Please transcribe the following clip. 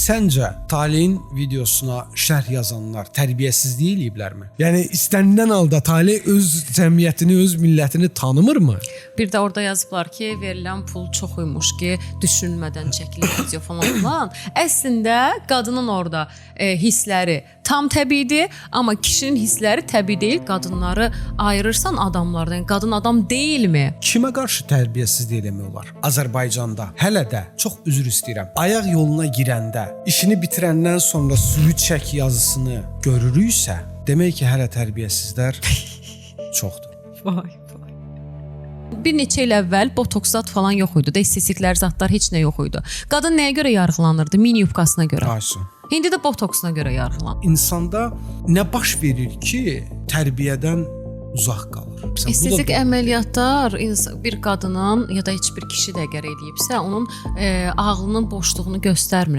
Səncə Talehin videosuna şərh yazanlar tərbiyəsizlik eləyiblərmi? Yəni istənilən halda Taleh öz cəmiyyətini, öz millətini tanımırmı? Bir də orada yazıblar ki, verilən pul çox imiş ki, düşünmədən çəkilir video falan filan. Əslində qadının orada hissləri tam təbiidir, amma kişinin hissləri təbii deyil. Qadınları ayırırsan adamlardan. Yəni qadın adam deyilmi? Kimə qarşı tərbiyəsizlik eləmək olar? Azərbaycanda hələ də, çox üzr istəyirəm. Ayaq yoluna girəndə, işini bitirəndən sonra suyu çək yazısını görürüksə, demək ki, hələ tərbiyəsizlər çoxdur. Vay vay. Bir neçə il əvvəl botoks zat falan yox idi, də estetiklər zatlar heç nə yox idi. Qadın nəyə görə yarğılanırdı? Mini yubkasına görə. Aysun. İndi də botoksuna görə yarğılanır. İnsanda nə baş verir ki, tərbiyədən uzaq qalır? Məsələn, bu da Estetik doğru. əməliyyatlar bir qadının ya da heç bir kişi də əgər eləyibsə, onun ağlının boşluğunu göstərmir.